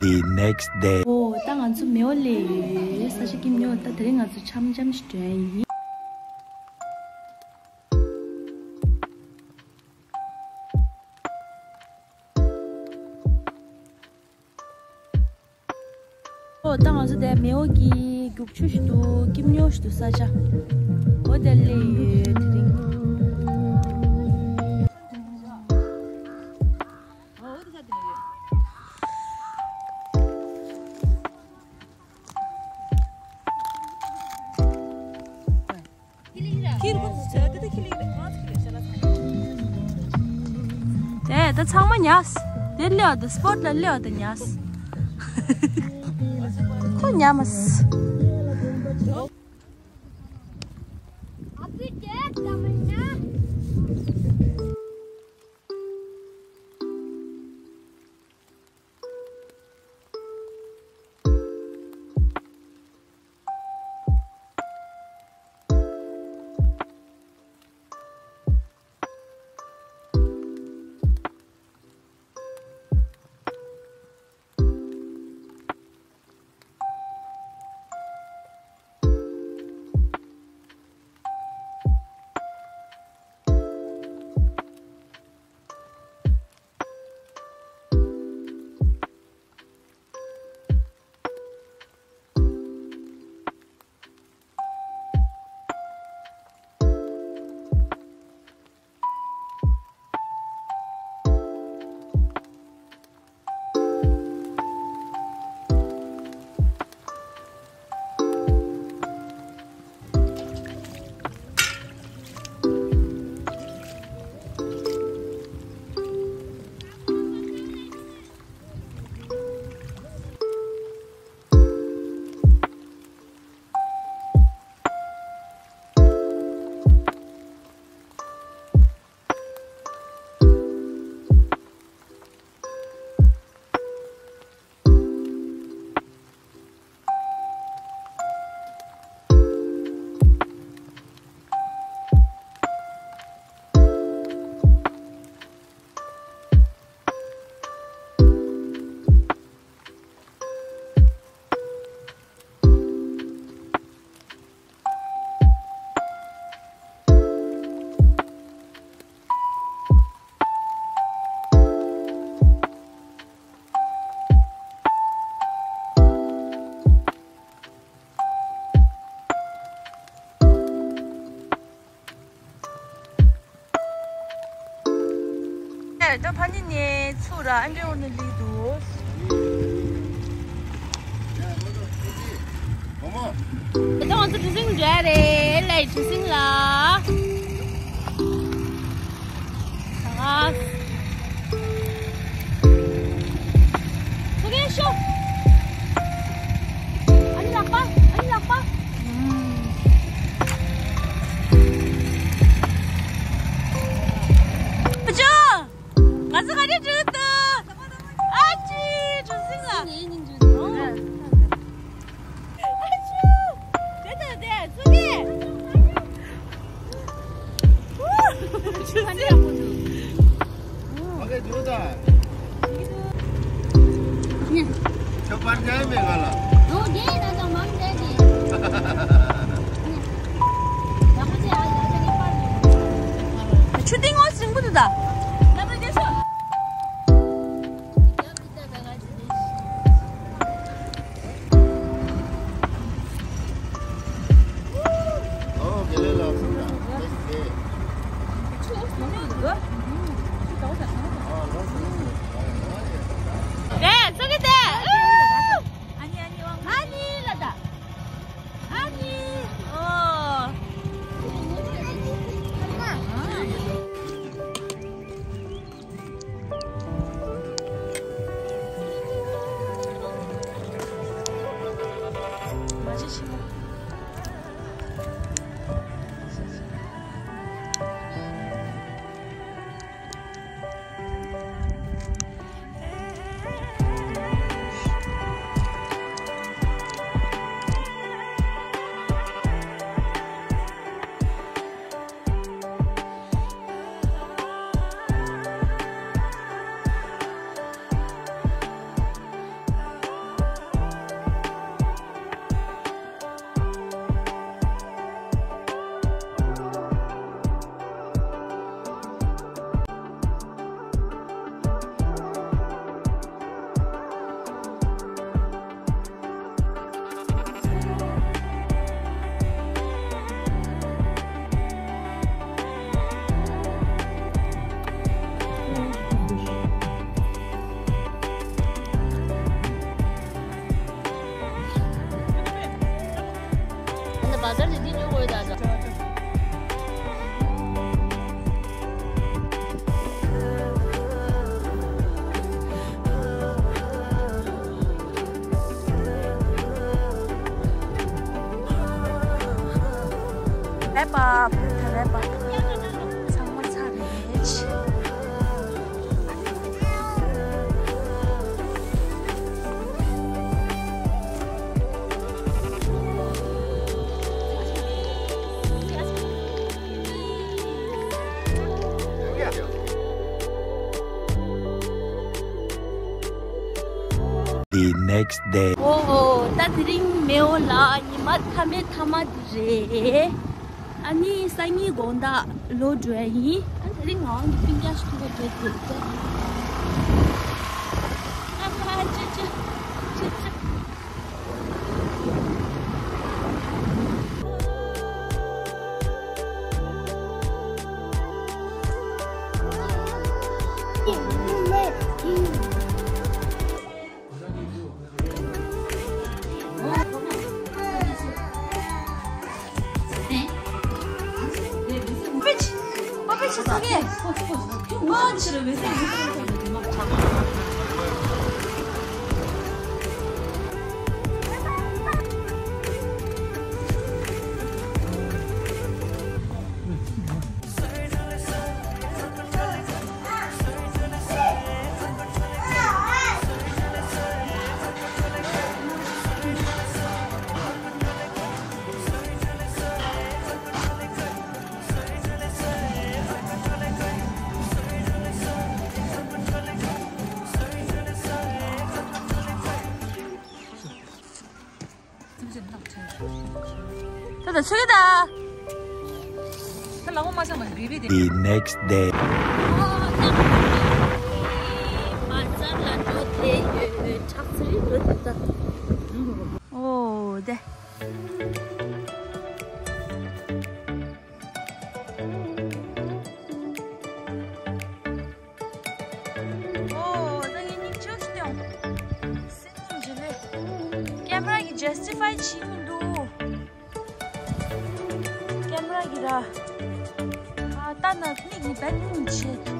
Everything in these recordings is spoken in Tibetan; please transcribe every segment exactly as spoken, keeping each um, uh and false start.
The next day. ཨོ། ད་ང་ཚོ་མེའོ་སླེབས་ཡོད། ས་ཆ་ཀིམ་ཉོ། ད་དེ་རིང་ང་ཚོ་འཆམ་འཆམ་ཞིག་འགྲོ་ཡ་ཡིན། ཨོ། ད་ང་ཚོ་དེ་མེའོ་གི་རྒྱུག་ཆུ་ཞིག་འདུག་ཀིམ་ཉོ་ཞིག་འདུག་ས་ཆ། ཨོ། དེ་སླེབས་ཡོད་དེ་རིང་། དེ་ད་ཚང་མ་ཉལ། དེ་སླེབས་དང་སྤོཊ་ལ་སླེབས་དང་ཉལ། ཁོ་ཉལ་མ་སོང་། ད་ཕ་ནི་ནས་ཚུར་ཨན་དྲེ་འོ་ན་ལི་འདུག་ད་ང་ཚོ་གྲུ་གཟིངས་འགྲོ་ཡ་རེད། ལའི་གྲུ་གཟིངས་ལ། ཨ། ཚུར་ཤོག་ཨ་ནི་ལག་པ། ཨ་ནི་ལག་པ། ཨ་ཅོ། ང་ཚོ་ག་རེ་འགྲོ་འདུག་ཨ་ཅི། གྲུ་གཟིངས་ལ། ཨ་ཅོ། དེ་དང་དེ་ཚུར་གི། ཆུ་ཏིང་ངོ་སྲིན་པོ་འདུག་ད། རེད། ཚོ་གི་དེ། ཨ་ནི་ལ་ད། ཨ་ནི། ཨོ། བ་ཟར་དེ་འདི་ཉོ་དགོས་ད། རེད་པ། རེད་པ། ཚང་མ་ཚར་རེད། The next day. ཨོ། ད་དེ་རིང་མེའོ་ལ་ཉི་མ་མཐའ་མའི་མཐའ་མ་འདི་རེད། ཨ་ནི་སང་ཉིན་དགོང་དག་ལོག་འགྲོ་ཡ་ཡིན། ཨ་དེ་རིང་ངག་དབང་གི་སྤུན་ཀྱག་ཞིག་ཐུག་པ་རེད་དེ། ཨ་ཧ་ཅི་ཅི་ཅི་ཅི། ད་ད་ཚོད་ད། ད་ལ་འོ་མ་ཤ་མ་རེད་རེད་དེ། The next day. ཨོ་དེ། ཨོ་ད་ངས་ཉིན་ཆོག་སྟེང་། སེམས་ཅན་ལས། ཀེམ་ར་གི་ཇས་ཊི་ཕའི་བྱེད་མི་འདུག་ཀེམ་ར་གི་ར། ཨ་ད་ན་མིག་ནི་བེད་མུན་བྱེད།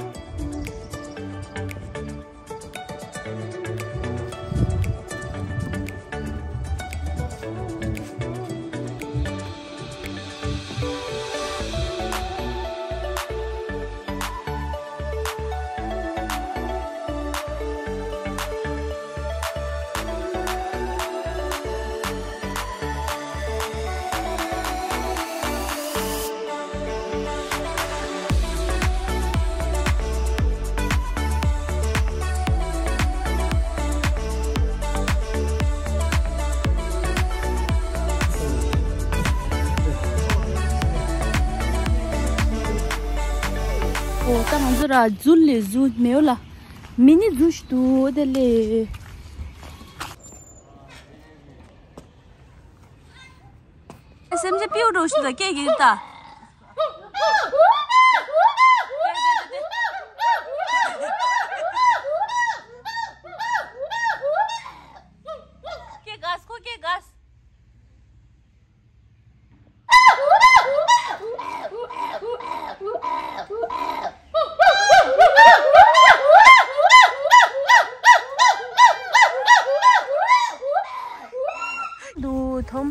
ཨོ་ད་ང་ཚོ་ར་ཛུ་ལེ་ཛུ་མེའོ་ལ། མི་ནི་ཛུ་ཞིག་འདུག་དེ་ལས། སེམས་ཅན་པིའུ་འགྲོ་ཞིག་ད་སྐད་ཀྱི་ད། སྐད་གས་ཁོ་སྐད་གས། འདུག་དོམ།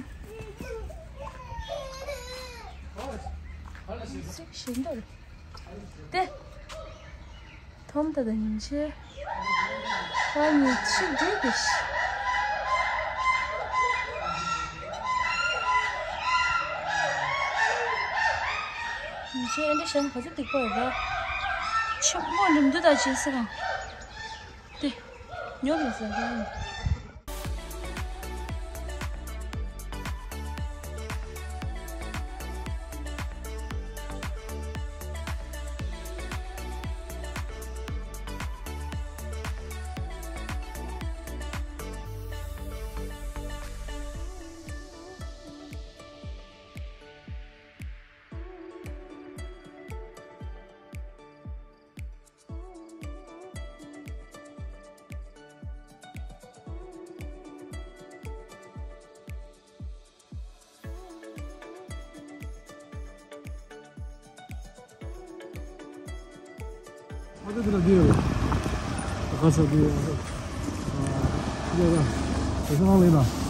ཞེ་འདོད་དེ། དོམ་ད་ད་ཉིན་ཆེ། ད་ཉིན་ཆེ་འདི་གི་ཤི། ཉིན་ཆེ་ཨེ་འདྲ་བྱས་ན་ག་ཚོད་སྡིག་པ་རེད་པ། ཆེན་པོ་འགྲིམ་དུས་ད་བྱེད་ས་གང་། དེ། ཉོ་དགོས་ཟེར་གི།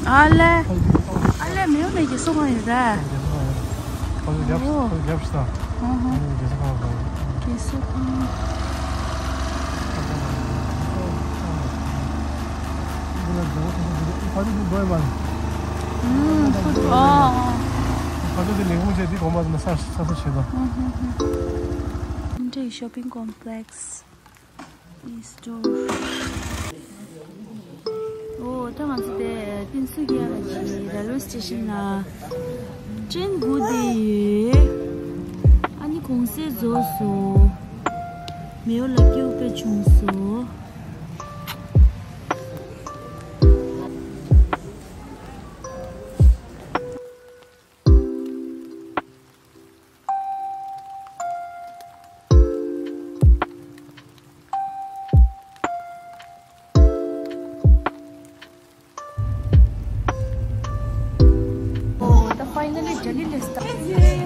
ཨ་ལེ། ཨ་ལེ་མེའུ་ནས་ཀྱི་སོང་བ་ཡོད་ར། ཨོ། ཨོ་ཧོ། ཀེ་སོ་ཁང་། ཨུམ། ཨོ། ཨོ། Country Shopping Complex། ཨོ། ད་ང་ཚོ་དེ་ཏིན་སུ་ཀི་ཡ་ལ་ཅི་railway station ལ་ཀྲེན་སྒུག་བསྡད་ཡོད། ཨ་ནི་གུང་སེང་རྫོགས་སོང་། མེའུ་ལ་སྐྱིད་པོ་དཔེ་བྱུང་སོང་། Oh, the finally Delhi list.